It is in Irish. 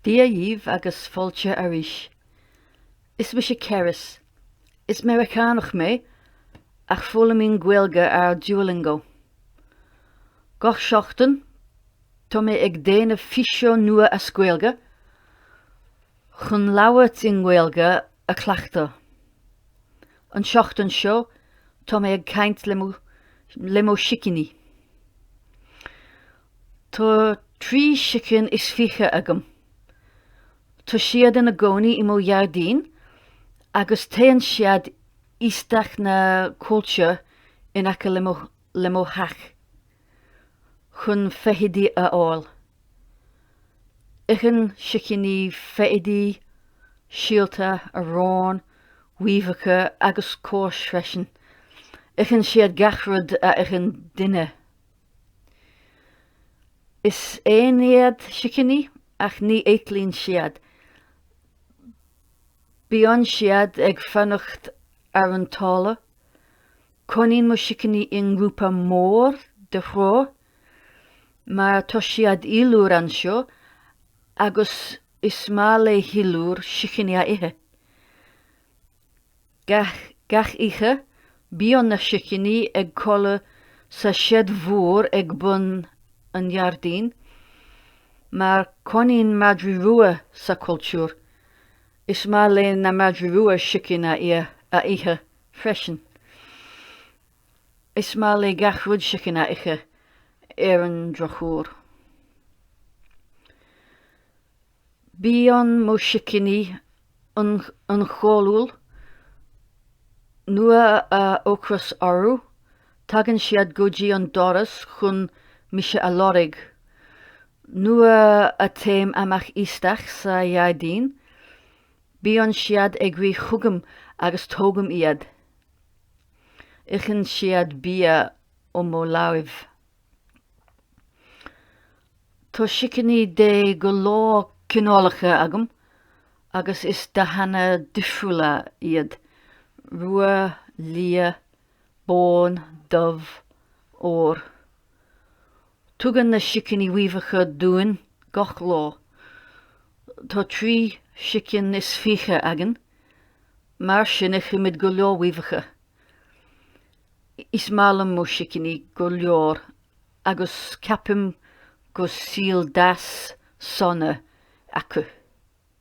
Dia dhíbh agus fáilte arís. Is mise Cerys. Is Meiriceánach mé ach foghlaimím Gaeilge ar Duolingo. Gach seachtain tá mé ag déanamh físeán nua as Gaeilge chun labhairt i nGaeilge a chleachtadh. An seachtain seo tá mé ag caint le mo le mo sicíní. Tá 23 sicín agam. Tá siad ina gcónaí i mo ghairdín agus téann siad isteach na coillte in aice le mo le mo theach chun feithidí a fháil. Itheann sicíní feithidí, síolta, arán, uibheacha agus cáis freisin. Itheann siad gach rud a itheann duine. Is éin iad sicíní ach ní eitlíonn siad. Bíonn siad ag fanacht ar an talamh. Cónaíonn mo sicíní i ngrúpa mór de thriúr mar tá siad iliúr anseo agus is maith le hiliúr sicíní a ithe. Gach gach oíche, bíonn na sicíní ag codladh sa seid mhór ag bun an ghairdín, mar cónaíonn madraí rua sa cholltiúr. Is maith le na madraí rua sicín a a ithe freisin. Is maith le gach rud sicín a ithe ar an drochuair. Bíonn mo sicíní an-cháiliúil. Nuair a ocras orthu, tagann siad go dtí an doras chun mise a lorg. Nuair a téim amach isteach sa ghairdín, bíonn siad ag rith chugam agus tógaim iad. Itheann siad bia ó mo láimh. Tá sicíní de go leor cineálacha agam agus is dathanna difriúla iad, rua, liath, bán, dubh, ór. Tugann na sicíní uibheacha dúinn gach lá. Tá 23 sicín againn, mar sin ithimid go leor uibheacha. Is maith liom mo sicíní go leor agus ceapaim go saol deas sona acu.